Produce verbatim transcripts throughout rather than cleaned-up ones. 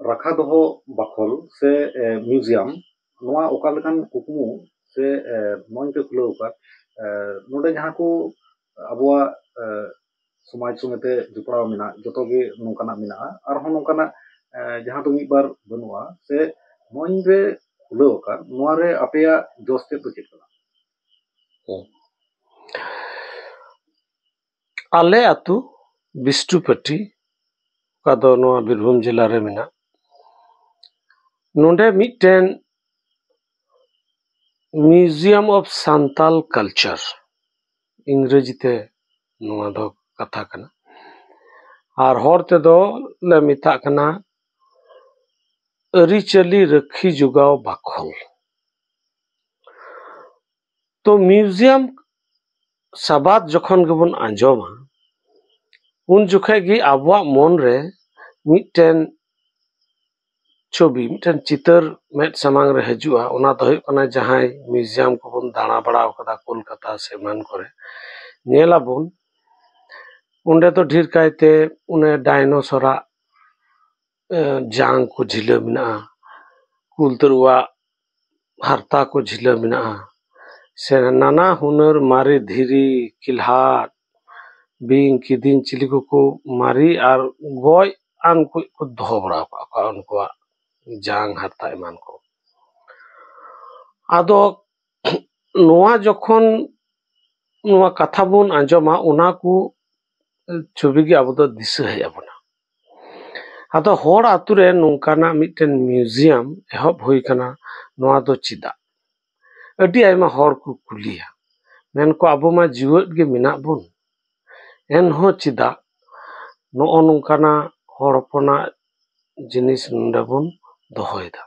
ᱨᱟᱠᱷᱟ ᱫᱚᱦᱚ ᱵᱟᱠᱷᱳᱞ ᱥᱮ ᱮ, ᱢᱤᱭᱩᱡᱤᱭᱟᱢ, ᱱᱚᱣᱟ ᱚᱠᱟ ᱞᱮᱠᱟᱱ ᱠᱩᱠᱢᱩ ᱥᱮ ᱮ, ᱱᱚᱜᱼᱚᱭ ᱯᱮ ᱠᱷᱩᱞᱟᱹᱣ ᱟᱠᱟᱫ, ᱮ, ᱱᱚᱰᱮ ᱡᱟᱦᱟᱸ ᱠᱚ ᱟᱵᱚᱣᱟᱜ ᱮ, ᱥᱚᱢᱟᱡᱽ ᱥᱚᱸᱜᱮ ᱛᱮ ᱡᱚᱯᱲᱟᱣ ᱢᱮᱱᱟᱜ ᱡᱚᱛᱚ ᱜᱮ ᱱᱚᱝᱠᱟᱱᱟᱜ ᱢᱮᱱᱟᱜᱼᱟ, ᱟᱨᱦᱚᱸ ᱱᱚᱝᱠᱟᱱᱟᱜ ᱮ, ᱡᱟᱦᱟᱸ ᱫᱚ ᱢᱤᱫ ᱵᱟᱨ ᱵᱟᱹᱱᱩᱜᱼᱟ, ᱥᱮ ᱱᱚᱜᱼᱚᱭ ᱯᱮ ᱠᱷᱩᱞᱟᱹᱣ ᱟᱠᱟᱫ, ᱱᱚᱣᱟ ᱨᱮ ᱟᱯᱮᱭᱟᱜ ᱡᱚᱥ ᱛᱮᱫ ᱫᱚ ᱪᱮᱫ ᱠᱟᱱᱟ? ᱟᱞᱮ ᱟᱹᱛᱩ ᱵᱤᱥᱴᱩᱯᱟᱴᱤ, ᱚᱠᱟ ᱫᱚ ᱱᱚᱣᱟ ᱵᱤᱨᱵᱷᱩᱢ ᱡᱮᱞᱟ ᱨᱮ ᱢᱮᱱᱟᱜ, ᱱᱚᱰᱮ ᱢᱤᱫᱴᱮᱱ Museum of Santal Culture, ᱤᱝᱨᱮᱡᱤ ᱛᱮ ᱱᱚᱣᱟ ᱫᱚ ᱠᱟᱛᱷᱟ ᱠᱟᱱᱟ, ᱟᱨ ᱦᱚᱲ ᱛᱮᱫᱚ ᱞᱮ ᱢᱮᱛᱟᱜ ᱠᱟᱱᱟ ᱟᱹᱨᱤᱪᱟᱹᱞᱤ ᱨᱟᱹᱠᱷᱤ ᱡᱚᱜᱟᱣ ᱵᱟᱠᱷᱳᱞ᱾ ᱛᱚ ᱢᱤᱭᱩᱡᱤᱭᱟᱢ ᱥᱟᱵᱟᱫ ᱡᱚᱠᱷᱚᱱ ᱜᱮᱵᱚᱱ ᱟᱸᱡᱚᱢᱟ, ᱩᱱ ᱡᱚᱠᱷᱮᱡ ᱜᱮ ᱟᱵᱚᱣᱟᱜ ᱢᱚᱱ ᱨᱮ ᱢᱤᱫᱴᱮᱱ ᱪᱷᱚᱵᱤ, ᱢᱤᱫᱴᱮᱱ ᱪᱤᱛᱟᱹᱨ ᱢᱮᱫ ᱥᱟᱢᱟᱝ ᱨᱮ ᱦᱤᱡᱩᱜᱼᱟ᱾ ᱚᱱᱟ ᱫᱚ ᱦᱩᱭᱩᱜ ᱠᱟᱱᱟ, ᱡᱟᱦᱟᱸᱭ ᱢᱤᱭᱩᱡᱤᱭᱟᱢ ᱠᱚᱵᱚᱱ ᱫᱟᱬᱟ ᱵᱟᱲᱟ ᱟᱠᱟᱫᱟ ᱠᱳᱞᱠᱟᱛᱟ ᱥᱮ ᱮᱢᱟᱱ ᱠᱚᱨᱮ, ᱧᱮᱞ ᱟᱵᱚᱱ ᱚᱸᱰᱮ ᱫᱚ ᱰᱷᱮᱨ ᱠᱟᱭᱛᱮ ᱚᱱᱮ ᱰᱟᱭᱱᱳᱥᱚᱨᱟᱜ ᱮ, ᱡᱟᱝ ᱠᱚ ᱡᱷᱤᱞᱟᱹ ᱢᱮᱱᱟᱜᱼᱟ, ᱠᱩᱞ ᱛᱟᱹᱨᱩᱵᱟᱜ ᱦᱟᱨᱛᱟ ᱠᱚ ᱡᱷᱤᱞᱟᱹ ᱢᱮᱱᱟᱜᱼᱟ, ᱥᱮ ᱱᱟᱱᱟ ᱦᱩᱱᱟᱹᱨ ᱢᱟᱨᱮ ᱫᱷᱤᱨᱤ, ᱠᱤᱞᱦᱟᱫ, ᱵᱤᱧ, ᱠᱤᱫᱤᱧ, ᱪᱤᱞᱤ ᱠᱚᱠᱚ ᱢᱟᱨᱮ ᱟᱨ ᱜᱚᱡ ᱟᱱ ᱠᱚ ᱠᱚ ᱫᱚᱦᱚ ᱵᱟᱲᱟ ᱟᱠᱟᱫ ᱠᱚᱣᱟ, ᱩᱱᱠᱩᱣᱟᱜ ᱡᱟᱝ ᱦᱟᱨᱛᱟ ᱮᱢᱟᱱ ᱠᱚ᱾ ᱟᱫᱚ ᱱᱚᱣᱟ ᱡᱚᱠᱷᱚᱱ ᱱᱚᱣᱟ ᱠᱟᱛᱷᱟ ᱵᱚᱱ ᱟᱸᱡᱚᱢᱟ, ᱚᱱᱟ ᱠᱚ ᱪᱷᱚᱵᱤ ᱜᱮ ᱟᱵᱚ ᱫᱚ ᱫᱤᱥᱟᱹ ᱦᱮᱡ ᱟᱵᱚᱱᱟ᱾ ᱟᱫᱚ ᱦᱚᱲ ᱟᱛᱳ ᱨᱮ ᱱᱚᱝᱠᱟᱱᱟᱜ ᱢᱤᱫᱴᱮᱱ ᱢᱤᱭᱩᱡᱤᱭᱟᱢ ᱮᱦᱚᱵ ᱦᱩᱭ ᱠᱟᱱᱟ, ᱱᱚᱣᱟ ᱫᱚ ᱪᱮᱫᱟᱜ? ᱟᱹᱰᱤ ᱟᱭᱢᱟ ᱦᱚᱲ ᱠᱚ ᱠᱩᱞᱤᱭᱟ, ᱢᱮᱱᱠᱚ, ᱟᱵᱚ ᱢᱟ ᱡᱤᱣᱮᱫ ᱜᱮ ᱢᱮᱱᱟᱜ ᱵᱚᱱ, ᱮᱱᱦᱚᱸ ᱪᱮᱫᱟᱜ ᱱᱚᱜᱼᱚ ᱱᱚᱝᱠᱟᱱᱟᱜ ᱦᱚᱲ ᱦᱚᱯᱚᱱᱟᱜ ᱡᱤᱱᱤᱥ ᱱᱚᱰᱮ ᱵᱚᱱ ᱫᱚᱦᱚᱭᱮᱫᱟ?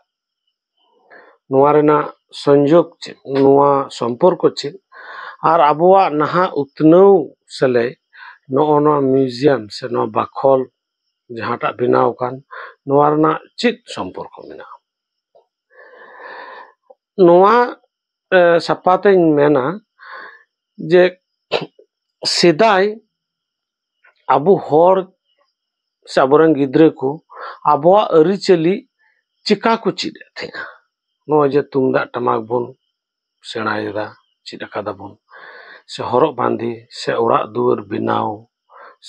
ᱱᱚᱣᱟ ᱨᱮᱱᱟᱜ ᱥᱚᱝᱡᱳᱜᱽ ᱪᱮᱫ, ᱱᱚᱣᱟ ᱥᱚᱢᱯᱚᱨᱠᱚ ᱪᱮᱫ, ᱟᱨ ᱟᱵᱚᱣᱟᱜ ᱱᱟᱦᱟᱜ ᱩᱛᱱᱟᱹᱣ ᱥᱮᱞᱮᱫ ᱱᱚᱜᱼᱚ ᱱᱚᱣᱟ ᱢᱤᱭᱩᱡᱤᱭᱟᱢ ᱥᱮ ᱱᱚᱣᱟ ᱵᱟᱠᱷᱳᱞ ᱡᱟᱦᱟᱸᱴᱟᱜ ᱵᱮᱱᱟᱣ ᱟᱠᱟᱱ, ᱱᱚᱣᱟ ᱨᱮᱱᱟᱜ ᱪᱮᱫ ᱥᱚᱢᱯᱚᱨᱠᱚ ᱢᱮᱱᱟᱜᱼᱟ? ᱱᱚᱣᱟ ᱮ, ᱥᱟᱯᱟᱛᱮᱧ ᱢᱮᱱᱟ ᱡᱮ ᱥᱮᱫᱟᱭ ᱟᱵᱚ ᱦᱚᱲ ᱥᱮ ᱟᱵᱚᱨᱮᱱ ᱜᱤᱫᱽᱨᱟᱹ ᱠᱚ ᱟᱵᱚᱣᱟᱜ ᱟᱹᱨᱤᱪᱟᱹᱞᱤ ᱪᱤᱠᱟ ᱠᱚ ᱪᱮᱫ ᱮᱫ ᱛᱟᱦᱮᱸᱜᱼᱟ? ᱱᱚᱜᱼᱚᱭ ᱡᱮ ᱛᱩᱢᱫᱟᱜ ᱴᱟᱢᱟᱠ ᱵᱚᱱ ᱥᱮᱬᱟᱭᱮᱫᱟ, ᱪᱮᱫ ᱟᱠᱟᱫᱟ ᱵᱚᱱ, ᱥᱮ ᱦᱚᱨᱚᱜ ᱵᱟᱸᱫᱮ, ᱥᱮ ᱚᱲᱟᱜ ᱫᱩᱣᱟᱹᱨ ᱵᱮᱱᱟᱣ,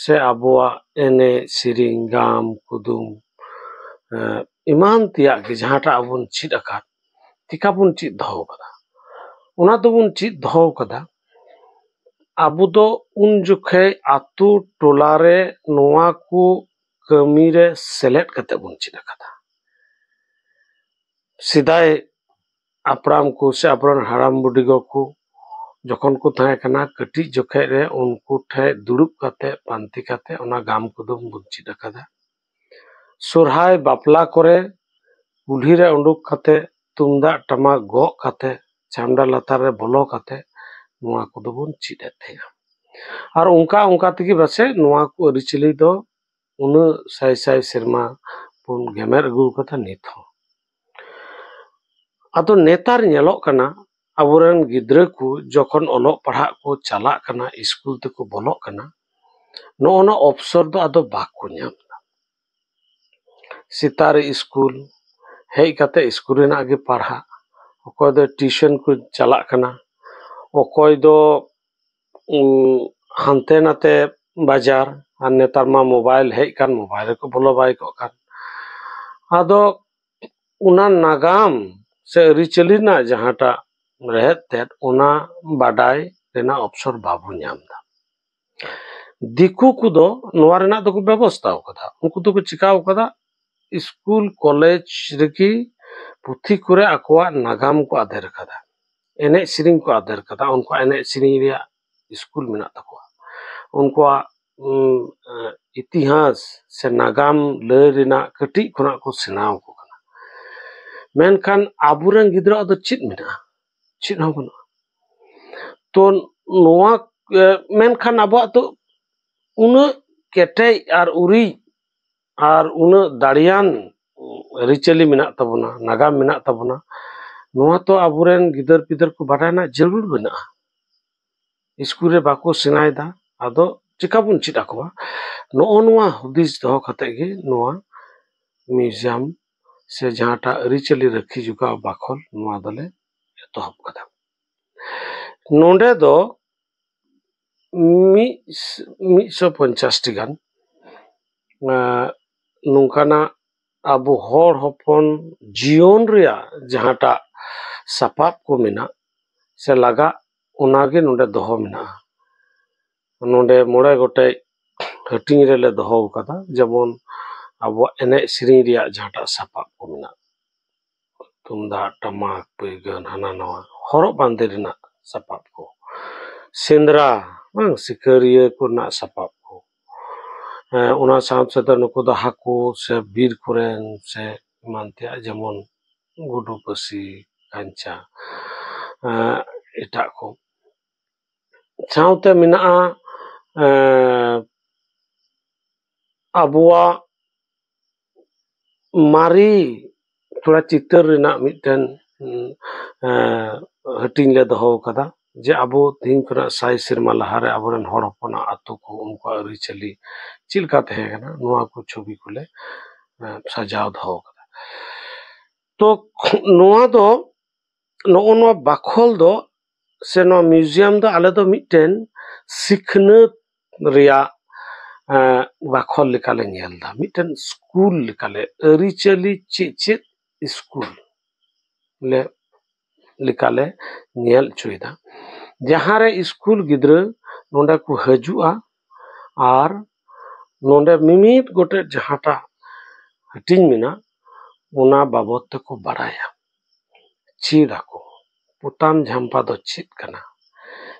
ᱥᱮ ᱟᱵᱚᱣᱟᱜ ᱮᱱᱮᱡ ᱥᱮᱨᱮᱧ, ᱜᱟᱢ ᱠᱩᱫᱩᱢ, ᱮᱸ, ᱮᱢᱟᱱ ᱛᱮᱭᱟᱜ ᱜᱮ ᱡᱟᱦᱟᱸᱴᱟᱜ ᱟᱵᱚ ᱵᱚᱱ ᱪᱮᱫ ᱟᱠᱟᱫ, ᱪᱤᱠᱟ ᱵᱚᱱ ᱪᱮᱫ ᱫᱚᱦᱚ ᱟᱠᱟᱫᱟ? ᱚᱱᱟ ᱫᱚᱵᱚᱱ ᱪᱮᱫ ᱫᱚᱦᱚ ᱟᱠᱟᱫᱟ, ᱟᱵᱚ ᱫᱚ ᱩᱱ ᱡᱚᱠᱷᱮᱡ ᱟᱛᱳ ᱴᱚᱞᱟ ᱨᱮ ᱱᱚᱣᱟ ᱠᱚ ᱠᱟᱹᱢᱤ ᱨᱮ ᱥᱮᱞᱮᱫ ᱠᱟᱛᱮ ᱵᱚᱱ ᱪᱮᱫ ᱟᱠᱟᱫᱟ᱾ ᱥᱮᱫᱟᱭ ᱦᱟᱯᱲᱟᱢ ᱠᱚ ᱥᱮ ᱟᱵᱚᱨᱮᱱ ᱦᱟᱲᱟᱢ ᱵᱩᱰᱷᱤ ᱜᱚ ᱠᱚ ᱡᱚᱠᱷᱚᱱ ᱠᱚ ᱛᱟᱦᱮᱸ ᱠᱟᱱᱟ, ᱠᱟᱹᱴᱤᱡ ᱡᱚᱠᱷᱮᱡ ᱨᱮ ᱩᱱᱠᱩ ᱴᱷᱮᱡ ᱫᱩᱲᱩᱵ ᱠᱟᱛᱮ, ᱯᱟᱱᱛᱮ ᱠᱟᱛᱮ ᱚᱱᱟ ᱜᱟᱢ ᱠᱩᱫᱩᱢ ᱵᱚᱱ ᱪᱮᱫ ᱟᱠᱟᱫᱟ᱾ ᱥᱚᱨᱦᱟᱭ ᱵᱟᱯᱞᱟ ᱠᱚᱨᱮ ᱠᱩᱞᱦᱤ ᱨᱮ ᱩᱰᱩᱠ ᱠᱟᱛᱮ, ᱛᱩᱢᱫᱟᱜ ᱴᱟᱢᱟᱠ ᱜᱚᱜ ᱠᱟᱛᱮ, ᱪᱷᱟᱢᱰᱟ ᱞᱟᱛᱟᱨ ᱨᱮ ᱵᱚᱞᱚ ᱠᱟᱛᱮ ᱱᱚᱣᱟ ᱠᱚᱫᱚ ᱵᱚᱱ ᱪᱮᱫ ᱮᱫ ᱛᱟᱦᱮᱸᱜᱼᱟ᱾ ᱟᱨ ᱚᱱᱠᱟ ᱚᱱᱠᱟ ᱛᱮᱜᱮ ᱯᱟᱥᱮᱡ ᱱᱚᱣᱟ ᱠᱚ ᱟᱹᱨᱤᱪᱟᱹᱞᱤ ᱫᱚ ᱩᱱᱟᱹᱜ ᱥᱟᱭ ᱥᱟᱭ ᱥᱮᱨᱢᱟ ᱵᱚᱱ ᱜᱮᱢᱮᱨ ᱟᱹᱜᱩ ᱠᱟᱫᱟ ᱱᱤᱛ ᱦᱚᱸ᱾ ᱟᱫᱚ ᱱᱮᱛᱟᱨ ᱧᱮᱞᱚᱜ ᱠᱟᱱᱟ, ᱟᱵᱚᱨᱮᱱ ᱜᱤᱫᱽᱨᱟᱹ ᱠᱚ ᱡᱚᱠᱷᱚᱱ ᱚᱞᱚᱜ ᱯᱟᱲᱦᱟᱜ ᱠᱚ ᱪᱟᱞᱟᱜ ᱠᱟᱱᱟ, ᱥᱠᱩᱞ ᱛᱮᱠᱚ ᱵᱚᱞᱚᱜ ᱠᱟᱱᱟ, ᱱᱚᱜᱼᱚ ᱱᱚᱣᱟ ᱚᱯᱥᱚᱨ ᱫᱚ ᱟᱫᱚ ᱵᱟᱠᱚ ᱧᱟᱢ ᱮᱫᱟ᱾ ᱥᱮᱛᱟᱜ ᱨᱮ ᱥᱠᱩᱞ, ᱦᱮᱡ ᱠᱟᱛᱮ ᱥᱠᱩᱞ ᱨᱮᱱᱟᱜ ᱜᱮ ᱯᱟᱲᱦᱟᱜ, ᱚᱠᱚᱭ ᱫᱚ ᱴᱤᱭᱩᱥᱚᱱ ᱠᱚ ᱪᱟᱞᱟᱜ ᱠᱟᱱᱟ, ᱚᱠᱚᱭ ᱫᱚ, ᱩᱸ, ᱦᱟᱱᱛᱮ ᱱᱟᱛᱮ ᱵᱟᱡᱟᱨ, ᱟᱨ ᱱᱮᱛᱟᱨ ᱢᱟ ᱢᱳᱵᱟᱭᱤᱞ ᱦᱮᱡ ᱠᱟᱱ, ᱢᱳᱵᱟᱭᱤᱞ ᱨᱮᱠᱚ ᱵᱚᱞᱚ ᱵᱟᱭ ᱠᱚᱜ ᱠᱟᱱ᱾ ᱟᱫᱚ ᱚᱱᱟ ᱱᱟᱜᱟᱢ ᱥᱮ ᱟᱹᱨᱤᱪᱟᱹᱞᱤ ᱨᱮᱱᱟᱜ ᱡᱟᱦᱟᱸᱴᱟᱜ ᱨᱮᱦᱮᱫ ᱛᱮᱫ, ᱚᱱᱟ ᱵᱟᱰᱟᱭ ᱨᱮᱱᱟᱜ ᱚᱯᱥᱚᱨ ᱵᱟᱵᱚᱱ ᱧᱟᱢ ᱮᱫᱟ᱾ ᱫᱤᱠᱩ ᱠᱚᱫᱚ ᱱᱚᱣᱟ ᱨᱮᱱᱟᱜ ᱫᱚᱠᱚ ᱵᱮᱵᱚᱥᱛᱷᱟ ᱟᱠᱟᱫᱟ᱾ ᱩᱱᱠᱩ ᱫᱚᱠᱚ ᱪᱤᱠᱟᱹ ᱟᱠᱟᱫᱟ, ᱥᱠᱩᱞ ᱠᱚᱞᱮᱡᱽ ᱨᱮᱜᱮ ᱯᱩᱛᱷᱤ ᱠᱚᱨᱮ ᱟᱠᱚᱣᱟᱜ ᱱᱟᱜᱟᱢ ᱠᱚ ᱟᱫᱮᱨ ᱟᱠᱟᱫᱟ, ᱮᱱᱮᱡ ᱥᱮᱨᱮᱧ ᱠᱚ ᱟᱫᱮᱨ ᱟᱠᱟᱫᱟ᱾ ᱩᱱᱠᱩᱣᱟᱜ ᱮᱱᱮᱡ ᱥᱮᱨᱮᱧ ᱨᱮᱭᱟᱜ ᱥᱠᱩᱞ ᱢᱮᱱᱟᱜ ᱛᱟᱠᱚᱣᱟ, ᱩᱱᱠᱩᱣᱟᱜ, ᱩᱢ, ᱮ, ᱤᱛᱤᱦᱟᱥ ᱥᱮ ᱱᱟᱜᱟᱢ ᱞᱟᱹᱭ ᱨᱮᱱᱟᱜ ᱠᱟᱹᱴᱤᱡ ᱠᱷᱚᱱᱟᱜ ᱠᱚ ᱥᱮᱬᱟ ᱟᱠᱚ ᱠᱟᱱᱟ᱾ ᱢᱮᱱᱠᱷᱟᱱ ᱟᱵᱚᱨᱮᱱ ᱜᱤᱫᱽᱨᱟᱹᱣᱟᱜ ᱫᱚ ᱪᱮᱫ ᱢᱮᱱᱟᱜᱼᱟ? ᱪᱮᱫ ᱦᱚᱸ ᱵᱟᱹᱱᱩᱜᱼᱟ᱾ ᱛᱚ ᱱᱚᱣᱟ, ᱮ, ᱢᱮᱱᱠᱷᱟᱱ ᱟᱵᱚᱣᱟᱜ ᱫᱚ ᱩᱱᱟᱹᱜ ᱠᱮᱴᱮᱡ ᱟᱨ ᱩᱨᱤᱡ ᱟᱨ ᱩᱱᱟᱹᱜ ᱫᱟᱲᱮᱭᱟᱱ ᱟᱹᱨᱤᱪᱟᱹᱞᱤ ᱢᱮᱱᱟᱜ ᱛᱟᱵᱚᱱᱟ, ᱱᱟᱜᱟᱢ ᱢᱮᱱᱟᱜ ᱛᱟᱵᱚᱱᱟ, ᱱᱚᱣᱟ ᱛᱚ ᱟᱵᱚᱨᱮᱱ ᱜᱤᱫᱟᱹᱨ ᱯᱤᱫᱟᱹᱨ ᱠᱚ ᱵᱟᱰᱟᱭ ᱨᱮᱱᱟᱜ ᱡᱟᱹᱨᱩᱲ ᱢᱮᱱᱟᱜᱼᱟ᱾ ᱥᱠᱩᱞ ᱨᱮ ᱵᱟᱠᱚ ᱥᱮᱬᱟᱭᱮᱫᱟ, ᱟᱫᱚ ᱪᱮᱠᱟ ᱵᱚᱱ ᱪᱮᱫ ᱟᱠᱚᱣᱟ? ᱱᱚᱜᱼᱚ ᱱᱚᱣᱟ ᱦᱩᱫᱤᱥ ᱫᱚᱦᱚ ᱠᱟᱛᱮ ᱜᱮ ᱱᱚᱣᱟ ᱢᱤᱭᱩᱡᱤᱭᱟᱢ ᱥᱮ ᱡᱟᱦᱟᱸᱴᱟᱜ ᱟᱹᱨᱤᱪᱟᱹᱞᱤ ᱨᱟᱹᱠᱷᱤ ᱡᱚᱜᱟᱣ ᱵᱟᱠᱷᱳᱞ, ᱱᱚᱣᱟ ᱫᱚᱞᱮ ᱮᱛᱚᱦᱚᱵ ᱠᱟᱫᱟ᱾ ᱱᱚᱰᱮ ᱫᱚ ᱢᱤᱫ, ᱢᱤᱫ ᱥᱚ ᱯᱚᱧᱪᱟᱥ ᱴᱤ ᱜᱟᱱ, ᱮᱸ, ᱱᱚᱝᱠᱟᱱᱟᱜ ᱟᱵᱚ ᱦᱚᱲ ᱦᱚᱯᱚᱱ ᱡᱤᱭᱚᱱ ᱨᱮᱭᱟᱜ ᱡᱟᱦᱟᱸᱴᱟᱜ ᱥᱟᱯᱟᱵ ᱠᱚ ᱢᱮᱱᱟᱜ ᱥᱮ ᱞᱟᱜᱟᱜ, ᱚᱱᱟᱜᱮ ᱱᱚᱰᱮ ᱫᱚᱦᱚ ᱢᱮᱱᱟᱜᱼᱟ᱾ ᱱᱚᱰᱮ ᱢᱚᱬᱮ ᱜᱚᱴᱮᱡ ᱦᱟᱹᱴᱤᱧ ᱨᱮᱞᱮ ᱫᱚᱦᱚ ᱟᱠᱟᱫᱟ, ᱡᱮᱢᱚᱱ ᱟᱵᱚᱣᱟᱜ ᱮᱱᱮᱡ ᱥᱮᱨᱮᱧ ᱨᱮᱭᱟᱜ ᱡᱟᱦᱟᱸᱴᱟᱜ ᱥᱟᱯᱟᱵ ᱠᱚ ᱢᱮᱱᱟᱜ, ᱛᱩᱢᱫᱟᱜ, ᱴᱟᱢᱟᱠ, ᱯᱟᱹᱭᱜᱟᱹᱱ, ᱦᱟᱱᱟ ᱱᱟᱣᱟ, ᱦᱚᱨᱚᱜ ᱵᱟᱸᱫᱮ ᱨᱮᱱᱟᱜ ᱥᱟᱯᱟᱵ ᱠᱚ, ᱥᱮᱸᱫᱽᱨᱟ, ᱵᱟᱝ, ᱥᱤᱠᱟᱹᱨᱤᱭᱟᱹ ᱠᱚᱨᱮᱱᱟᱜ ᱥᱟᱯᱟᱵ ᱠᱚ᱾ ᱦᱮᱸ, ᱚᱱᱟ ᱥᱟᱶ ᱥᱟᱶᱛᱮ ᱱᱩᱠᱩ ᱫᱚ ᱦᱟᱹᱠᱩ ᱥᱮ ᱵᱤᱨ ᱠᱚᱨᱮᱱ ᱥᱮ ᱮᱢᱟᱱ ᱛᱮᱭᱟᱜ, ᱡᱮᱢᱚᱱ ᱜᱩᱰᱩ ᱯᱟᱹᱥᱤ, ᱠᱷᱟᱧᱪᱟ, ᱮᱸ, ᱮᱴᱟᱜ ᱠᱚ᱾ ᱥᱟᱶᱛᱮ ᱢᱮᱱᱟᱜᱼᱟ, ᱮᱸ, ᱟᱵᱚᱣᱟᱜ ᱢᱟᱨᱮ ᱛᱷᱚᱲᱟ ᱪᱤᱛᱟᱹᱨ ᱨᱮᱱᱟᱜ ᱢᱤᱫᱴᱮᱱ, ᱮᱸ, ᱦᱟᱹᱴᱤᱧ ᱞᱮ ᱫᱚᱦᱚ ᱟᱠᱟᱫᱟ, ᱡᱮ ᱟᱵᱚ ᱛᱮᱦᱮᱧ ᱠᱷᱚᱱᱟᱜ ᱥᱟᱭ ᱥᱮᱨᱢᱟ ᱞᱟᱦᱟᱨᱮ ᱟᱵᱚᱨᱮᱱ ᱦᱚᱲ ᱦᱚᱯᱚᱱᱟᱜ ᱟᱹᱛᱩ ᱠᱚ, ᱩᱱᱠᱩᱣᱟᱜ ᱟᱹᱨᱤᱪᱟᱹᱞᱤ ᱪᱮᱫ ᱞᱮᱠᱟ ᱛᱟᱦᱮᱸ ᱠᱟᱱᱟ, ᱱᱚᱣᱟ ᱠᱚ ᱪᱷᱚᱵᱤ ᱠᱚᱞᱮ, ᱮᱸ, ᱥᱟᱡᱟᱣ ᱫᱚᱦᱚ ᱟᱠᱟᱫᱟ᱾ ᱛᱚ, ᱱᱚᱣᱟ ᱫᱚ, ᱱᱚᱜᱼᱚ ᱱᱚᱣᱟ ᱵᱟᱠᱷᱳᱞ ᱫᱚ ᱥᱮ ᱱᱚᱣᱟ ᱢᱤᱭᱩᱡᱤᱭᱟᱢ ᱫᱚ ᱟᱞᱮ ᱫᱚ ᱢᱤᱫᱴᱮᱱ ᱥᱤᱠᱷᱱᱟᱹᱛ ᱨᱮᱭᱟᱜ, ᱮᱸ, ᱵᱟᱠᱷᱳᱞ ᱞᱮᱠᱟᱞᱮ ᱧᱮᱞ ᱮᱫᱟ, ᱢᱤᱫᱴᱮᱱ ᱥᱠᱩᱞ ᱞᱮᱠᱟᱞᱮ, ᱟᱹᱨᱤᱪᱟᱹᱞᱤ ᱪᱮᱫ ᱪᱮᱫ ᱥᱠᱩᱞ ᱞᱮ, ᱞᱮᱠᱟᱞᱮ ᱧᱮᱞ ᱦᱚᱪᱚᱭᱮᱫᱟ, ᱡᱟᱦᱟᱸᱨᱮ ᱥᱠᱩᱞ ᱜᱤᱫᱽᱨᱟᱹ ᱱᱚᱰᱮ ᱠᱚ ᱦᱤᱡᱩᱜᱼᱟ ᱟᱨ ᱱᱚᱰᱮ ᱢᱤᱢᱤᱫ ᱜᱚᱴᱮᱡ ᱡᱟᱦᱟᱸᱴᱟᱜ ᱦᱟᱹᱴᱤᱧ ᱢᱮᱱᱟᱜ, ᱚᱱᱟ ᱵᱟᱵᱚᱫ ᱛᱮᱠᱚ ᱵᱟᱲᱟᱭᱟ, ᱪᱮᱫ ᱟᱠᱚ᱾ ᱯᱚᱛᱟᱢ ᱡᱷᱟᱢᱯᱟ ᱫᱚ ᱪᱮᱫ ᱠᱟᱱᱟ,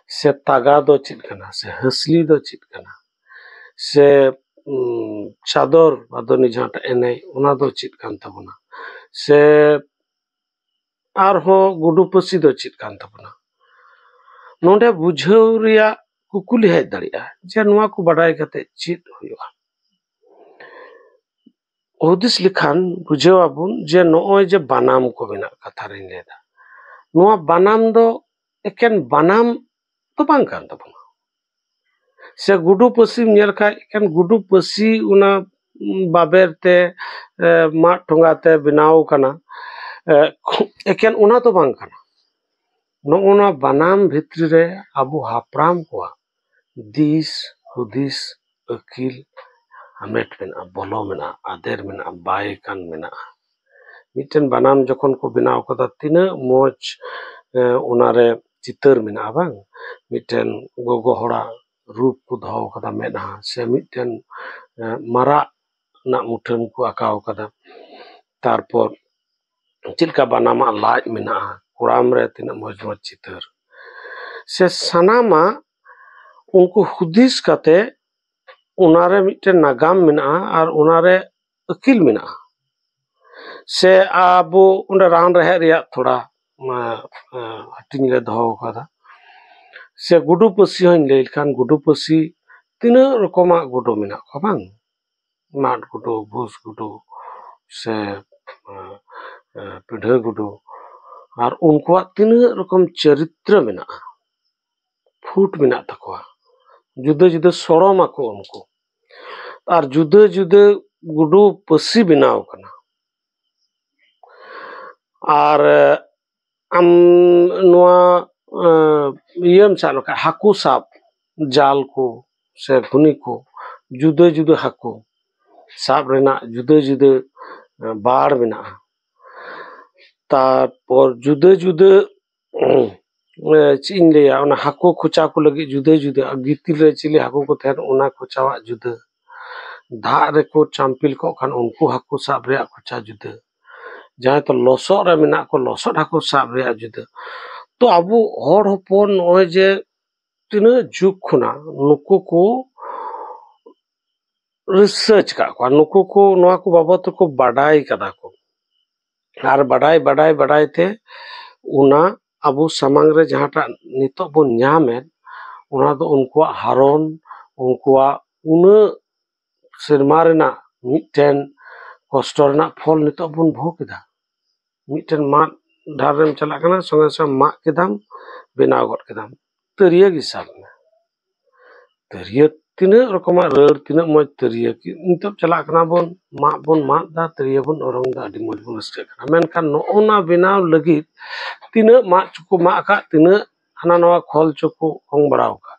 ᱥᱮ ᱛᱟᱜᱟ ᱫᱚ ᱪᱮᱫ ᱠᱟᱱᱟ, ᱥᱮ ᱦᱟᱹᱥᱞᱤ ᱫᱚ ᱪᱮᱫ ᱠᱟᱱᱟ, ᱥᱮ, ᱩᱸ, ᱪᱟᱫᱚᱨ ᱵᱟᱫᱚᱱᱤ ᱡᱟᱦᱟᱸᱴᱟᱜ ᱮᱱᱮᱡ, ᱚᱱᱟ ᱫᱚ ᱪᱮᱫ ᱠᱟᱱ ᱛᱟᱵᱚᱱᱟ, ᱥᱮ ᱟᱨᱦᱚᱸ ᱜᱩᱰᱩ ᱯᱟᱹᱥᱤ ᱫᱚ ᱪᱮᱫ ᱠᱟᱱ ᱛᱟᱵᱚᱱᱟ᱾ ᱱᱚᱰᱮ ᱵᱩᱡᱷᱟᱹᱣ ᱨᱮᱭᱟᱜ ᱠᱩᱠᱞᱤ ᱦᱮᱡ ᱫᱟᱲᱮᱭᱟᱜᱼᱟ ᱡᱮ ᱱᱚᱣᱟ ᱠᱚ ᱵᱟᱰᱟᱭ ᱠᱟᱛᱮ ᱪᱮᱫ ᱦᱩᱭᱩᱜᱼᱟ᱾ ᱦᱩᱫᱤᱥ ᱞᱮᱠᱷᱟᱱ ᱵᱩᱡᱷᱟᱹᱣ ᱟᱵᱚᱱ ᱡᱮ ᱱᱚᱜᱼᱚᱭ ᱡᱮ ᱵᱟᱱᱟᱢ ᱠᱚ ᱢᱮᱱᱟᱜ, ᱠᱟᱛᱷᱟ ᱨᱤᱧ ᱞᱟᱹᱭᱫᱟ, ᱱᱚᱣᱟ ᱵᱟᱱᱟᱢ ᱫᱚ ᱮᱠᱮᱱ ᱵᱟᱱᱟᱢ ᱫᱚ ᱵᱟᱝ ᱠᱟᱱ ᱛᱟᱵᱚᱱᱟ᱾ ᱥᱮ ᱜᱩᱰᱩ ᱯᱟᱹᱥᱤᱢ ᱧᱮᱞ ᱠᱷᱟᱡ, ᱮᱠᱮᱱ ᱜᱩᱰᱩ ᱯᱟᱹᱥᱤ ᱚᱱᱟ ᱵᱟᱵᱮᱨ ᱛᱮ, ᱮ, ᱢᱟᱫ ᱴᱷᱚᱸᱜᱟ ᱛᱮ ᱵᱮᱱᱟᱣ ᱠᱟᱱᱟ᱾ ᱮ, ᱮᱠᱮᱱ ᱚᱱᱟ ᱫᱚ ᱵᱟᱝ ᱠᱟᱱᱟ᱾ ᱱᱚᱜᱼᱚ ᱱᱚᱣᱟ ᱵᱟᱱᱟᱢ ᱵᱷᱤᱛᱨᱤ ᱨᱮ ᱟᱵᱚ ᱦᱟᱯᱲᱟᱢ ᱠᱚᱣᱟᱜ ᱫᱤᱥ ᱦᱩᱫᱤᱥ, ᱟᱹᱠᱤᱞ ᱦᱟᱢᱮᱴ ᱢᱮᱱᱟᱜᱼᱟ, ᱵᱚᱞᱚ ᱢᱮᱱᱟᱜᱼᱟ, ᱟᱫᱮᱨ ᱢᱮᱱᱟᱜᱼᱟ, ᱵᱟᱭ ᱠᱟᱱ ᱢᱮᱱᱟᱜᱼᱟ᱾ ᱢᱤᱫᱴᱮᱱ ᱵᱟᱱᱟᱢ ᱡᱚᱠᱷᱚᱱ ᱠᱚ ᱵᱮᱱᱟᱣ ᱠᱟᱫᱟ, ᱛᱤᱱᱟᱹᱜ ᱢᱚᱡᱽ, ᱮ, ᱚᱱᱟᱨᱮ ᱪᱤᱛᱟᱹᱨ ᱢᱮᱱᱟᱜᱼᱟ ᱵᱟᱝ? ᱢᱤᱫᱴᱮᱱ ᱜᱚᱜᱚ ᱦᱚᱲᱟᱜ ᱨᱩᱯ ᱠᱚ ᱫᱚᱦᱚ ᱠᱟᱫᱟ ᱢᱮᱫᱦᱟ, ᱥᱮ ᱢᱤᱫᱴᱮᱱ, ᱮ, ᱢᱟᱨᱟᱜ ᱨᱮᱱᱟᱜ ᱢᱩᱴᱷᱟᱹᱱ ᱠᱚ ᱟᱸᱠᱟᱣ ᱠᱟᱫᱟ᱾ ᱛᱟᱨᱯᱚᱨ ᱪᱮᱫ ᱞᱮᱠᱟ ᱵᱟᱱᱟᱢᱟᱜ ᱞᱟᱡ ᱢᱮᱱᱟᱜᱼᱟ, ᱠᱚᱲᱟᱢ ᱨᱮ ᱛᱤᱱᱟᱹᱜ ᱢᱚᱡᱽ ᱢᱚᱡᱽ ᱪᱤᱛᱟᱹᱨ, ᱥᱮ ᱥᱟᱱᱟᱢᱟᱜ ᱩᱱᱠᱩ ᱦᱩᱫᱤᱥ ᱠᱟᱛᱮ ᱚᱱᱟᱨᱮ ᱢᱤᱫᱴᱮᱱ ᱱᱟᱜᱟᱢ ᱢᱮᱱᱟᱜᱼᱟ ᱟᱨ ᱚᱱᱟᱨᱮ ᱟᱹᱠᱤᱞ ᱢᱮᱱᱟᱜᱼᱟ᱾ ᱥᱮ ᱟᱵᱚ ᱚᱸᱰᱮ ᱨᱟᱱ ᱨᱮᱦᱮᱫ ᱨᱮᱭᱟᱜ ᱛᱷᱚᱲᱟ, ᱮ, ᱮ, ᱦᱟᱹᱴᱤᱧ ᱞᱮ ᱫᱚᱦᱚ ᱟᱠᱟᱫᱟ᱾ ᱥᱮ ᱜᱩᱰᱩ ᱯᱟᱹᱥᱤ ᱦᱚᱸᱧ ᱞᱟᱹᱭ ᱞᱮᱠᱷᱟᱱ, ᱜᱩᱰᱩ ᱯᱟᱹᱥᱤ ᱛᱤᱱᱟᱹᱜ ᱨᱚᱠᱚᱢᱟᱜ ᱜᱩᱰᱩ ᱢᱮᱱᱟᱜ ᱠᱚᱣᱟ ᱵᱟᱝ? ᱢᱟᱫ ᱜᱩᱰᱩ, ᱵᱷᱩᱥ ᱜᱩᱰᱩ, ᱥᱮ, ᱮ, ᱮ, ᱯᱤᱰᱷᱟᱹ ᱜᱩᱰᱩ, ᱟᱨ ᱩᱱᱠᱩᱣᱟᱜ ᱛᱤᱱᱟᱹᱜ ᱨᱚᱠᱚᱢ ᱪᱚᱨᱤᱛᱨᱚ ᱢᱮᱱᱟᱜᱼᱟ, ᱯᱷᱩᱴ ᱢᱮᱱᱟᱜ ᱛᱟᱠᱚᱣᱟ, ᱡᱩᱫᱟᱹ ᱡᱩᱫᱟᱹ ᱥᱚᱲᱚᱢ ᱟᱠᱚ ᱩᱱᱠᱩ, ᱟᱨ ᱡᱩᱫᱟᱹ ᱡᱩᱫᱟᱹ ᱜᱩᱰᱩ ᱯᱟᱹᱥᱤ ᱵᱮᱱᱟᱣ ᱠᱟᱱᱟ᱾ ᱟᱨ, ᱮ, ᱟᱢ ᱱᱚᱣᱟ, ᱮ, ᱤᱭᱟᱹᱢ ᱥᱟᱵ ᱞᱮᱠᱷᱟᱱ, ᱦᱟᱹᱠᱩ ᱥᱟᱵ ᱡᱟᱞ ᱠᱚ ᱥᱮ ᱜᱷᱩᱱᱤ ᱠᱚ, ᱡᱩᱫᱟᱹ ᱡᱩᱫᱟᱹ ᱦᱟᱹᱠᱩ ᱥᱟᱵ ᱨᱮᱱᱟᱜ ᱡᱩᱫᱟᱹ ᱡᱩᱫᱟᱹ, ᱮ, ᱵᱟᱲ ᱢᱮᱱᱟᱜᱼᱟ᱾ ᱛᱟᱨᱯᱚᱨ ᱡᱩᱫᱟᱹ ᱡᱩᱫᱟᱹ, ᱮ, ᱪᱮᱫ ᱤᱧ ᱞᱟᱹᱭᱟ, ᱚᱱᱟ ᱦᱟᱹᱠᱩ ᱠᱷᱚᱪᱟ ᱠᱚ ᱞᱟᱹᱜᱤᱫ ᱡᱩᱫᱟᱹ ᱡᱩᱫᱟᱹ, ᱟᱨ ᱜᱤᱛᱤᱞ ᱨᱮ ᱪᱤᱞᱤ ᱦᱟᱹᱠᱩ ᱠᱚ ᱛᱟᱦᱮᱱ, ᱚᱱᱟ ᱠᱷᱚᱪᱟᱣᱟᱜ ᱡᱩᱫᱟᱹ, ᱫᱟᱜ ᱨᱮᱠᱚ ᱪᱟᱢᱯᱤᱞ ᱠᱚᱜ ᱠᱷᱟᱱ ᱩᱱᱠᱩ ᱦᱟᱹᱠᱩ ᱥᱟᱵ ᱨᱮᱭᱟᱜ ᱠᱷᱚᱪᱟ ᱡᱩᱫᱟᱹ, ᱡᱟᱦᱟᱸᱭ ᱛᱚ ᱞᱚᱥᱚᱫ ᱨᱮ ᱢᱮᱱᱟᱜ ᱠᱚ, ᱞᱚᱥᱚᱫ ᱦᱟᱹᱠᱩ ᱥᱟᱵ ᱨᱮᱭᱟᱜ ᱡᱩᱫᱟᱹ᱾ ᱛᱚ ᱟᱵᱚ ᱦᱚᱲ ᱦᱚᱯᱚᱱ ᱱᱚᱜᱼᱚᱭ ᱡᱮ ᱛᱤᱱᱟᱹᱜ ᱡᱩᱜᱽ ᱠᱷᱚᱱᱟᱜ ᱱᱩᱠᱩ ᱠᱚ ᱨᱤᱥᱟᱨᱪ ᱠᱟᱜ ᱠᱚᱣᱟ, ᱱᱩᱠᱩ ᱠᱚ ᱱᱚᱣᱟ ᱠᱚ ᱵᱟᱵᱚᱫ ᱛᱮᱠᱚ ᱵᱟᱰᱟᱭ ᱠᱟᱫᱟ ᱠᱚ᱾ ᱟᱨ ᱵᱟᱰᱟᱭ, ᱵᱟᱰᱟᱭ, ᱵᱟᱰᱟᱭ ᱛᱮ ᱚᱱᱟ ᱟᱵᱚ ᱥᱟᱢᱟᱝ ᱨᱮ ᱡᱟᱦᱟᱸᱴᱟᱜ ᱱᱤᱛᱚᱜ ᱵᱚᱱ ᱧᱟᱢᱮᱫ, ᱚᱱᱟ ᱫᱚ ᱩᱱᱠᱩᱣᱟᱜ ᱦᱟᱨᱚᱱ, ᱩᱱᱠᱩᱣᱟᱜ ᱩᱱᱟᱹᱜ ᱥᱮᱨᱢᱟ ᱨᱮᱱᱟᱜ ᱢᱤᱫᱴᱮᱱ ᱠᱚᱥᱴᱚ ᱨᱮᱱᱟᱜ ᱯᱷᱚᱞ ᱱᱤᱛᱚᱜ ᱵᱚᱱ ᱵᱷᱳᱜᱽ ᱮᱫᱟ᱾ ᱢᱤᱫᱴᱮᱱ ᱢᱟᱫ ᱰᱷᱟᱨ ᱨᱮᱢ ᱪᱟᱞᱟᱜ ᱠᱟᱱᱟ, ᱥᱚᱸᱜᱮ ᱥᱚᱸᱜᱮ ᱢᱟᱜ ᱠᱮᱫᱟᱢ, ᱵᱮᱱᱟᱣ ᱜᱚᱫ ᱠᱮᱫᱟᱢ, ᱛᱟᱹᱨᱭᱟᱹ ᱜᱮ ᱥᱟᱵ ᱢᱮ᱾ ᱛᱟᱹᱨᱭᱟᱹ ᱛᱤᱱᱟᱹᱜ ᱨᱚᱠᱚᱢᱟᱜ ᱨᱟᱹᱲ, ᱛᱤᱱᱟᱹᱜ ᱢᱚᱡᱽ ᱛᱤᱨᱭᱳ᱾ ᱱᱤᱛᱚᱜ ᱪᱟᱞᱟᱜ ᱠᱟᱱᱟ ᱵᱚᱱ, ᱢᱟᱜ ᱵᱚᱱ ᱢᱟᱜ ᱫᱟ, ᱛᱤᱨᱭᱳ ᱵᱚᱱ ᱚᱨᱚᱝ ᱫᱟ, ᱟᱹᱰᱤ ᱢᱚᱡᱽ ᱵᱚᱱ ᱨᱟᱹᱥᱠᱟᱹᱜ ᱠᱟᱱᱟ᱾ ᱢᱮᱱᱠᱷᱟᱱ ᱱᱚᱜᱼᱚ ᱱᱟ ᱵᱮᱱᱟᱣ ᱞᱟᱹᱜᱤᱫ ᱛᱤᱱᱟᱹᱜ ᱢᱟᱜ ᱪᱚᱠᱚ ᱢᱟᱜ ᱟᱠᱟᱫ, ᱛᱤᱱᱟᱹᱜ ᱦᱟᱱᱟ ᱱᱟᱣᱟ ᱠᱷᱚᱞ ᱪᱚᱠᱚ ᱚᱝ ᱵᱟᱲᱟᱣ ᱟᱠᱟᱫ᱾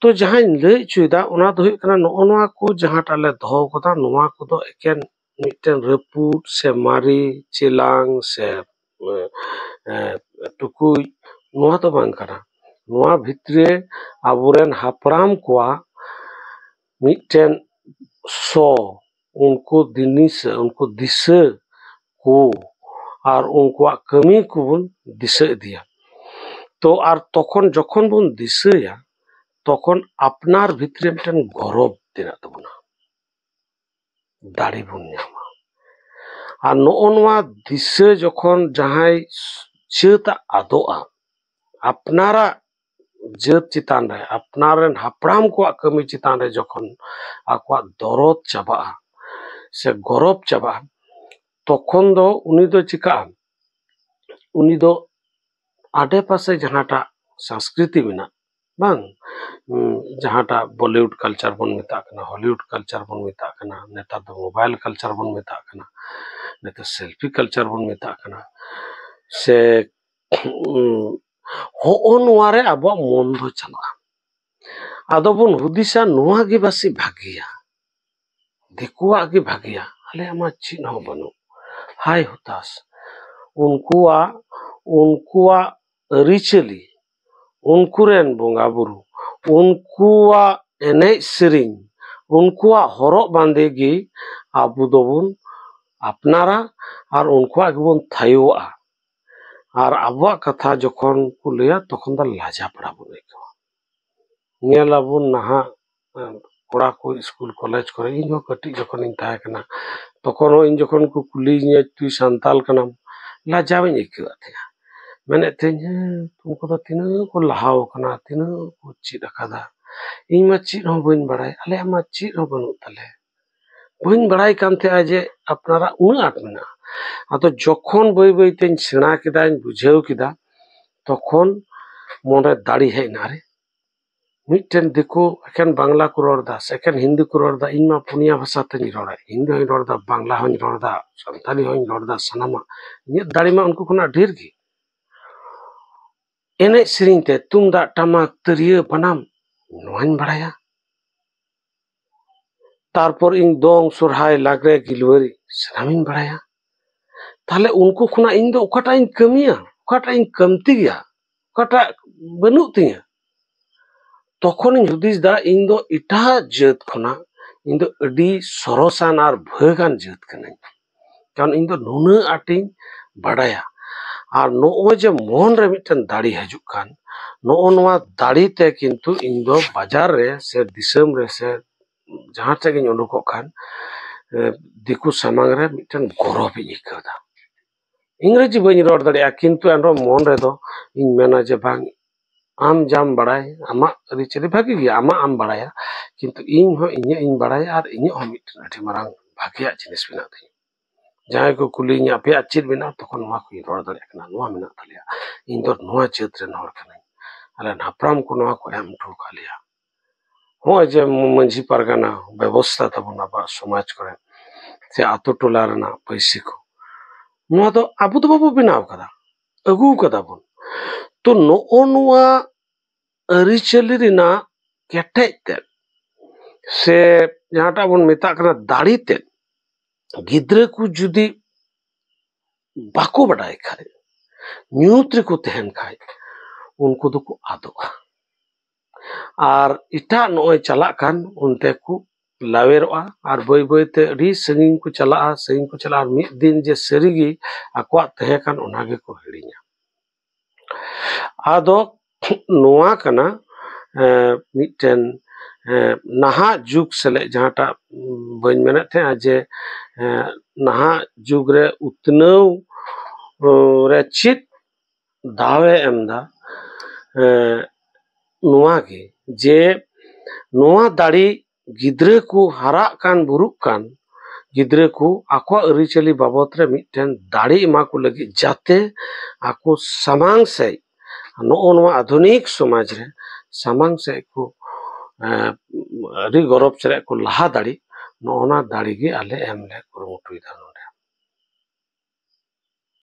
ᱛᱚ, ᱡᱟᱦᱟᱸᱧ ᱞᱟᱹᱭ ᱦᱚᱪᱚᱭᱮᱫᱟ, ᱚᱱᱟ ᱫᱚ ᱦᱩᱭᱩᱜ ᱠᱟᱱᱟ, ᱱᱚᱜᱼᱚ ᱱᱚᱣᱟ ᱠᱚ ᱡᱟᱦᱟᱸᱴᱟᱜ ᱞᱮ ᱫᱚᱦᱚ ᱠᱟᱫᱟ, ᱱᱚᱣᱟ ᱠᱚᱫᱚ ᱮᱠᱮᱱ ᱢᱤᱫᱴᱮᱱ ᱨᱟᱹᱯᱩᱫ ᱥᱮ ᱢᱟᱨᱮ ᱪᱮᱞᱟᱝ ᱥᱮ, ᱮ, ᱮ, ᱴᱩᱠᱩᱡ, ᱱᱚᱣᱟ ᱫᱚ ᱵᱟᱝ ᱠᱟᱱᱟ᱾ ᱱᱚᱣᱟ ᱵᱷᱤᱛᱨᱤ ᱨᱮ ᱟᱵᱚᱨᱮᱱ ᱦᱟᱯᱲᱟᱢ ᱠᱚᱣᱟᱜ ᱢᱤᱫᱴᱮᱱ ᱥᱚ, ᱩᱱᱠᱩ ᱫᱤᱱᱤᱥ, ᱩᱱᱠᱩ ᱫᱤᱥᱟᱹ ᱠᱚ ᱟᱨ ᱩᱱᱠᱩᱣᱟᱜ ᱠᱟᱹᱢᱤ ᱠᱚᱵᱚᱱ ᱫᱤᱥᱟᱹ ᱤᱫᱤᱭᱟ᱾ ᱛᱚ, ᱟᱨ ᱛᱚᱠᱷᱚᱱ ᱡᱚᱠᱷᱚᱱ ᱵᱚᱱ ᱫᱤᱥᱟᱹᱭᱟ, ᱛᱚᱠᱷᱚᱱ ᱟᱯᱱᱟᱨ ᱵᱷᱤᱛᱨᱤ ᱨᱮ ᱢᱤᱫᱴᱮᱱ ᱜᱚᱨᱚᱵᱽ ᱛᱮᱱᱟᱜ ᱛᱟᱵᱚᱱᱟ, ᱫᱟᱲᱮ ᱵᱚᱱ ᱧᱟᱢᱟ᱾ ᱟᱨ ᱱᱚᱜᱼᱚ ᱱᱚᱣᱟ ᱫᱤᱥᱟᱹ ᱡᱚᱠᱷᱚᱱ ᱡᱟᱦᱟᱸᱭ ᱡᱟᱹᱛᱟᱜ ᱟᱫᱚᱜᱼᱟ, ᱟᱯᱱᱟᱨᱟᱜ ᱡᱟᱹᱛ ᱪᱮᱛᱟᱱ ᱨᱮ, ᱟᱯᱱᱟᱨ ᱨᱮᱱ ᱦᱟᱯᱲᱟᱢ ᱠᱚᱣᱟᱜ ᱠᱟᱹᱢᱤ ᱪᱮᱛᱟᱱ ᱨᱮ ᱡᱚᱠᱷᱚᱱ ᱟᱠᱚᱣᱟᱜ ᱫᱚᱨᱚᱫ ᱪᱟᱵᱟᱜᱼᱟ ᱥᱮ ᱜᱚᱨᱚᱵᱽ ᱪᱟᱵᱟᱜᱼᱟ, ᱛᱚᱠᱷᱚᱱ ᱫᱚ ᱩᱱᱤ ᱫᱚ ᱪᱤᱠᱟᱹᱜᱼᱟ? ᱩᱱᱤ ᱫᱚ ᱟᱰᱮᱯᱟᱥᱮ ᱡᱟᱦᱟᱸᱴᱟᱜ ᱥᱚᱝᱥᱠᱨᱤᱛᱤ ᱢᱮᱱᱟᱜ, ᱵᱟᱝ, ᱩᱸ, ᱡᱟᱦᱟᱸᱴᱟᱜ ᱵᱚᱞᱤᱣᱩᱰ ᱠᱟᱞᱪᱟᱨ ᱵᱚᱱ ᱢᱮᱛᱟᱜ ᱠᱟᱱᱟ, ᱦᱚᱞᱤᱣᱩᱰ ᱠᱟᱞᱪᱟᱨ ᱵᱚᱱ ᱢᱮᱛᱟᱜ ᱠᱟᱱᱟ, ᱱᱮᱛᱟᱨ ᱫᱚ ᱢᱳᱵᱟᱭᱤᱞ ᱠᱟᱞᱪᱟᱨ ᱵᱚᱱ ᱢᱮᱛᱟᱜ ᱠᱟᱱᱟ, ᱱᱮᱛᱟᱨ ᱥᱮᱞᱯᱷᱤ ᱠᱟᱞᱪᱟᱨ ᱵᱚᱱ ᱢᱮᱛᱟᱜ ᱠᱟᱱᱟ, ᱥᱮ, ᱩᱸ, ᱦᱚᱸᱜᱼᱚ ᱱᱚᱣᱟ ᱨᱮ ᱟᱵᱚᱣᱟᱜ ᱢᱚᱱ ᱫᱚ ᱪᱟᱞᱟᱜᱼᱟ᱾ ᱟᱫᱚ ᱵᱚᱱ ᱦᱩᱫᱤᱥᱟ, ᱱᱚᱣᱟ ᱜᱮ ᱵᱟᱥᱮ ᱵᱷᱟᱹᱜᱤᱭᱟ, ᱫᱤᱠᱩᱣᱟᱜ ᱜᱮ ᱵᱷᱟᱹᱜᱤᱭᱟ, ᱟᱞᱮᱭᱟᱜ ᱢᱟ ᱪᱮᱫ ᱦᱚᱸ ᱵᱟᱹᱱᱩᱜ᱾ ᱦᱟᱭ ᱦᱩᱛᱟᱥ, ᱩᱱᱠᱩᱣᱟᱜ, ᱩᱱᱠᱩᱣᱟᱜ ᱟᱹᱨᱤᱪᱟᱹᱞᱤ, ᱩᱱᱠᱩ ᱨᱮᱱ ᱵᱚᱸᱜᱟ ᱵᱩᱨᱩ, ᱩᱱᱠᱩᱣᱟᱜ ᱮᱱᱮᱡ ᱥᱮᱨᱮᱧ, ᱩᱱᱠᱩᱣᱟᱜ ᱦᱚᱨᱚᱜ ᱵᱟᱸᱫᱮ ᱜᱮ ᱟᱵᱚ ᱫᱚᱵᱚᱱ ᱟᱯᱱᱟᱨᱟ ᱟᱨ ᱩᱱᱠᱩᱣᱟᱜ ᱜᱮᱵᱚᱱ ᱛᱷᱟᱭᱚᱣᱟᱜᱼᱟ᱾ ᱟᱨ ᱟᱵᱚᱣᱟᱜ ᱠᱟᱛᱷᱟ ᱡᱚᱠᱷᱚᱱ ᱠᱚ ᱞᱟᱹᱭᱟ, ᱛᱚᱠᱷᱚᱱ ᱫᱚ ᱞᱟᱡᱟ ᱯᱟᱲᱟ ᱵᱚᱱ ᱟᱹᱭᱠᱟᱹᱣᱟ᱾ ᱧᱮᱞ ᱟᱵᱚᱱ ᱱᱟᱦᱟᱜ, ᱮᱸ, ᱠᱚᱲᱟ ᱠᱚ ᱥᱠᱩᱞ ᱠᱚᱞᱮᱡᱽ ᱠᱚᱨᱮ, ᱤᱧ ᱦᱚᱸ ᱠᱟᱹᱴᱤᱡ ᱡᱚᱠᱷᱚᱱᱤᱧ ᱛᱟᱦᱮᱸ ᱠᱟᱱᱟ, ᱛᱚᱠᱷᱚᱱ ᱦᱚᱸ ᱤᱧ ᱡᱚᱠᱷᱚᱱ ᱠᱚ ᱠᱩᱞᱤᱭᱤᱧᱟ, "ᱛᱩᱭ ᱥᱟᱱᱛᱟᱞ ᱠᱟᱱᱟᱢ?" ᱞᱟᱡᱟᱣ ᱤᱧ ᱟᱹᱭᱠᱟᱹᱣᱮᱫ ᱛᱟᱦᱮᱸᱜᱼᱟ᱾ ᱢᱮᱱᱮᱫ ᱛᱟᱦᱮᱸᱧ, "ᱦᱮᱸ, ᱩᱱᱠᱩ ᱫᱚ ᱛᱤᱱᱟᱹᱜ ᱠᱚ ᱞᱟᱦᱟᱣ ᱠᱟᱱᱟ, ᱛᱤᱱᱟᱹᱜ ᱠᱚ ᱪᱮᱫ ᱟᱠᱟᱫᱟ, ᱤᱧ ᱢᱟ ᱪᱮᱫ ᱦᱚᱸ ᱵᱟᱹᱧ ᱵᱟᱲᱟᱭ, ᱟᱞᱮᱭᱟᱜ ᱢᱟ ᱪᱮᱫ ᱦᱚᱸ ᱵᱟᱹᱱᱩᱜ ᱛᱟᱞᱮ᱾" ᱵᱟᱹᱧ ᱵᱟᱲᱟᱭ ᱠᱟᱱ ᱛᱟᱦᱮᱸᱜᱼᱟ ᱡᱮ ᱟᱯᱱᱟᱨᱟᱜ ᱩᱱᱟᱹᱜ ᱟᱸᱴ ᱢᱮᱱᱟᱜᱼᱟ᱾ ᱟᱫᱚ ᱡᱚᱠᱷᱚᱱ ᱵᱟᱹᱭ ᱵᱟᱹᱭ ᱛᱮᱧ ᱥᱮᱬᱟ ᱠᱮᱫᱟᱧ, ᱵᱩᱡᱷᱟᱹᱣ ᱠᱮᱫᱟ, ᱛᱚᱠᱷᱚᱱ ᱢᱚᱱᱨᱮ ᱫᱟᱲᱮ ᱦᱮᱡ ᱮᱱᱟ, "ᱟᱨᱮ, ᱢᱤᱫᱴᱮᱱ ᱫᱤᱠᱩ ᱮᱠᱮᱱ ᱵᱟᱝᱞᱟ ᱠᱚ ᱨᱚᱲ ᱮᱫᱟ ᱥᱮ ᱮᱠᱮᱱ ᱦᱤᱱᱫᱤ ᱠᱚ ᱨᱚᱲ ᱮᱫᱟ, ᱤᱧ ᱢᱟ ᱯᱩᱱᱭᱟ ᱵᱷᱟᱥᱟ ᱛᱮᱧ ᱨᱚᱲᱟ, ᱦᱤᱱᱫᱤ ᱦᱚᱧ ᱨᱚᱲ ᱮᱫᱟ, ᱵᱟᱝᱞᱟ ᱦᱚᱧ ᱨᱚᱲ ᱮᱫᱟ, ᱥᱟᱱᱛᱟᱲᱤ ᱦᱚᱧ ᱨᱚᱲ ᱮᱫᱟ, ᱥᱟᱱᱟᱢᱟᱜ ᱤᱧᱟᱹᱜ ᱫᱟᱲᱮ ᱢᱟ ᱩᱱᱠᱩ ᱠᱷᱚᱱᱟᱜ ᱰᱷᱮᱨ ᱜᱮ᱾ ᱮᱱᱮᱡ ᱥᱮᱨᱮᱧ ᱛᱮ ᱛᱩᱢᱫᱟᱜ ᱴᱟᱢᱟᱠ ᱛᱤᱨᱭᱳ ᱵᱟᱱᱟᱢ ᱱᱚᱣᱟᱧ ᱵᱟᱲᱟᱭᱟ᱾ ᱛᱟᱨᱯᱚᱨ ᱤᱧ ᱫᱚᱝ ᱥᱚᱨᱦᱟᱭ ᱞᱟᱜᱽᱲᱮ ᱜᱤᱞᱣᱟᱹᱨᱤ ᱥᱟᱱᱟᱢᱤᱧ ᱵᱟᱲᱟᱭᱟ᱾ ᱛᱟᱦᱞᱮ ᱩᱱᱠᱩ ᱠᱷᱚᱱᱟᱜ ᱤᱧ ᱫᱚ ᱚᱠᱟᱴᱟᱜ ᱤᱧ ᱠᱟᱹᱢᱤᱭᱟ, ᱚᱠᱟᱴᱟᱜ ᱤᱧ ᱠᱟᱹᱢᱛᱤ ᱜᱮᱭᱟ, ᱚᱠᱟᱴᱟᱜ ᱵᱟᱹᱱᱩᱜ ᱛᱤᱧᱟ? ᱛᱚᱠᱷᱚᱱᱤᱧ ᱦᱩᱫᱤᱥ ᱫᱟ ᱤᱧ ᱫᱚ ᱮᱴᱟᱜ ᱡᱟᱹᱛ ᱠᱷᱚᱱᱟᱜ ᱤᱧ ᱫᱚ ᱟᱹᱰᱤ ᱥᱚᱨᱚᱥᱟᱱ ᱟᱨ ᱵᱷᱟᱹᱜᱟᱱ ᱡᱟᱹᱛ ᱠᱟᱹᱱᱟᱹᱧ, ᱠᱟᱨᱚᱱ ᱤᱧ ᱫᱚ ᱱᱩᱱᱟᱹᱜ ᱟᱸᱴᱤᱧ ᱵᱟᱰᱟᱭᱟ᱾ ᱟᱨ ᱱᱚᱜᱼᱚᱭ ᱡᱮ ᱢᱚᱱ ᱨᱮ ᱢᱤᱫᱴᱮᱱ ᱫᱟᱲᱮ ᱦᱤᱡᱩᱜ ᱠᱟᱱ, ᱱᱚᱜᱼᱚ ᱱᱚᱣᱟ ᱫᱟᱲᱮ ᱛᱮ ᱠᱤᱱᱛᱩ ᱤᱧ ᱫᱚ ᱵᱟᱡᱟᱨ ᱨᱮ ᱥᱮ ᱫᱤᱥᱚᱢ ᱨᱮ ᱥᱮ ᱡᱟᱦᱟᱸ ᱴᱷᱮᱱ ᱜᱤᱧ ᱩᱰᱩᱠᱚᱜ ᱠᱟᱱ, ᱮ, ᱫᱤᱠᱩ ᱥᱟᱢᱟᱝ ᱨᱮ ᱢᱤᱫᱴᱮᱱ ᱜᱚᱨᱚᱵᱤᱧ ᱟᱹᱭᱠᱟᱹᱣ ᱫᱟ᱾ ᱤᱝᱨᱮᱡᱤ ᱵᱟᱹᱧ ᱨᱚᱲ ᱫᱟᱲᱮᱭᱟᱜᱼᱟ, ᱠᱤᱱᱛᱩ ᱮᱱᱨᱮᱦᱚᱸ ᱢᱚᱱ ᱨᱮᱫᱚ ᱤᱧ ᱢᱮᱱᱟ ᱡᱮ ᱵᱟᱝ, ᱟᱢ ᱡᱟᱢ ᱵᱟᱲᱟᱭ, ᱟᱢᱟᱜ ᱟᱹᱨᱤᱪᱟᱹᱞᱤ ᱵᱷᱟᱜᱤ ᱜᱮᱭᱟ, ᱟᱢᱟᱜ ᱟᱢ ᱵᱟᱲᱟᱭᱟ, ᱠᱤᱱᱛᱩ ᱤᱧ ᱦᱚᱸ ᱤᱧᱟᱹᱜ ᱤᱧ ᱵᱟᱲᱟᱭᱟ ᱟᱨ ᱤᱧᱟᱹᱜ ᱦᱚᱸ ᱢᱤᱫᱴᱮᱱ ᱟᱹᱰᱤ ᱢᱟᱨᱟᱝ ᱵᱷᱟᱜᱮᱭᱟᱜ ᱡᱤᱱᱤᱥ ᱢᱮᱱᱟᱜ ᱛᱤᱧᱟᱹ᱾ ᱡᱟᱦᱟᱸᱭ ᱠᱚ ᱠᱩᱞᱤᱧᱟ, "ᱟᱯᱮᱭᱟᱜ ᱪᱮᱫ ᱢᱮᱱᱟᱜᱼᱟ?" ᱛᱚᱠᱷᱚᱱ ᱱᱚᱣᱟ ᱠᱚᱧ ᱨᱚᱲ ᱫᱟᱲᱮᱭᱟᱜ ᱠᱟᱱᱟ, "ᱱᱚᱣᱟ ᱢᱮᱱᱟᱜ ᱛᱟᱞᱮᱭᱟ, ᱤᱧ ᱫᱚ ᱱᱚᱣᱟ ᱡᱟᱹᱛ ᱨᱮᱱ ᱦᱚᱲ ᱠᱟᱹᱱᱟᱹᱧ, ᱟᱞᱮ ᱨᱮᱱ ᱦᱟᱯᱲᱟᱢ ᱠᱚ ᱱᱚᱣᱟ ᱠᱚ ᱮᱢ ᱦᱚᱴᱚ ᱟᱠᱟᱫ ᱞᱮᱭᱟ᱾" ᱱᱚᱜᱼᱚᱭ ᱡᱮ ᱢᱟᱹᱡᱷᱤ ᱯᱟᱨᱜᱟᱱᱟ ᱵᱮᱵᱚᱥᱛᱷᱟ ᱛᱟᱵᱚᱱ ᱟᱵᱚᱣᱟᱜ ᱥᱚᱢᱟᱡᱽ ᱠᱚᱨᱮ ᱥᱮ ᱟᱛᱳ ᱴᱚᱞᱟ ᱨᱮᱱᱟᱜ ᱯᱟᱹᱭᱥᱤ ᱠᱚ, ᱱᱚᱣᱟ ᱫᱚ ᱟᱵᱚ ᱫᱚ ᱵᱟᱵᱚ ᱵᱮᱱᱟᱣ ᱠᱟᱫᱟ, ᱟᱹᱜᱩ ᱠᱟᱫᱟ ᱵᱚᱱ᱾ ᱛᱚ ᱱᱚᱜᱼᱚ ᱱᱚᱣᱟ ᱟᱹᱨᱤᱪᱟᱹᱞᱤ ᱨᱮᱱᱟᱜ ᱠᱮᱴᱮᱡ ᱛᱮᱫ ᱥᱮ ᱡᱟᱦᱟᱸᱴᱟᱜ ᱵᱚᱱ ᱢᱮᱛᱟᱜ ᱠᱟᱱᱟ ᱫᱟᱲᱮ ᱛᱮᱫ, ᱜᱤᱫᱽᱨᱟᱹ ᱠᱚ ᱡᱩᱫᱤ ᱵᱟᱠᱚ ᱵᱟᱰᱟᱭ ᱠᱷᱟᱡ, ᱧᱩᱛ ᱨᱮᱠᱚ ᱛᱟᱦᱮᱱ ᱠᱷᱟᱡ, ᱩᱱᱠᱩ ᱫᱚᱠᱚ ᱟᱫᱚᱜᱼᱟ᱾ ᱟᱨ ᱮᱴᱟᱜ ᱱᱚᱜᱼᱚᱭ ᱪᱟᱞᱟᱜ ᱠᱟᱱ ᱚᱱᱛᱮ ᱠᱚ ᱞᱟᱣᱮᱨᱚᱜᱼᱟ ᱟᱨ ᱵᱟᱹᱭ ᱵᱟᱹᱭᱛᱮ ᱟᱹᱰᱤ ᱥᱟᱺᱜᱤᱧ ᱠᱚ ᱪᱟᱞᱟᱜᱼᱟ, ᱥᱟᱺᱜᱤᱧ ᱠᱚ ᱪᱟᱞᱟᱜᱼᱟ ᱟᱨ ᱢᱤᱫ ᱫᱤᱱ ᱡᱮ ᱥᱟᱹᱨᱤᱜᱮ ᱟᱠᱚᱣᱟᱜ ᱛᱟᱦᱮᱸ ᱠᱟᱱ ᱚᱱᱟ ᱜᱮᱠᱚ ᱦᱤᱲᱤᱧᱟ᱾ ᱟᱫᱚ ᱱᱚᱣᱟ ᱠᱟᱱᱟ, ᱮ, ᱢᱤᱫᱴᱮᱱ, ᱮ, ᱱᱟᱦᱟᱜ ᱡᱩᱜᱽ ᱥᱮᱞᱮᱫ ᱡᱟᱦᱟᱸᱴᱟᱜ, ᱩᱢ, ᱵᱟᱹᱧ ᱢᱮᱱᱮᱫ ᱛᱟᱦᱮᱸᱜᱼᱟ ᱡᱮ, ᱮ, ᱱᱟᱦᱟᱜ ᱡᱩᱜᱽ ᱨᱮ ᱩᱛᱱᱟᱹᱣ, ᱩ, ᱨᱮ ᱪᱮᱫ ᱫᱟᱣᱮ ᱮᱢ ᱮᱫᱟ, ᱮ, ᱱᱚᱣᱟ ᱜᱮ ᱡᱮ ᱱᱚᱣᱟ ᱫᱟᱲᱮ ᱜᱤᱫᱽᱨᱟᱹ ᱠᱚ ᱦᱟᱨᱟᱜ ᱠᱟᱱ ᱵᱩᱨᱩᱜ ᱠᱟᱱ ᱜᱤᱫᱽᱨᱟᱹ ᱠᱚ ᱟᱠᱚᱣᱟᱜ ᱟᱹᱨᱤᱪᱟᱹᱞᱤ ᱵᱟᱵᱚᱛ ᱨᱮ ᱢᱤᱫᱴᱮᱱ ᱫᱟᱲᱮ ᱮᱢᱟ ᱠᱚ ᱞᱟᱹᱜᱤᱫ, ᱡᱟᱛᱮ ᱟᱠᱚ ᱥᱟᱢᱟᱝ ᱥᱮᱫ ᱱᱚᱜᱼᱚ ᱱᱚᱣᱟ ᱟᱫᱷᱩᱱᱤᱠ ᱥᱚᱢᱟᱡᱽ ᱨᱮ ᱥᱟᱢᱟᱝ ᱥᱮᱫ ᱠᱚ, ᱮᱸ, ᱟᱹᱰᱤ ᱜᱚᱨᱚᱵ ᱥᱮᱫ ᱠᱚ ᱞᱟᱦᱟ ᱫᱟᱲᱮᱜ, ᱱᱚᱜᱼᱚ ᱱᱟ ᱫᱟᱲᱮ ᱜᱮ ᱟᱞᱮ ᱮᱢ ᱞᱮ ᱠᱩᱨᱩᱢᱩᱴᱩᱭᱮᱫᱟ ᱱᱚᱰᱮ᱾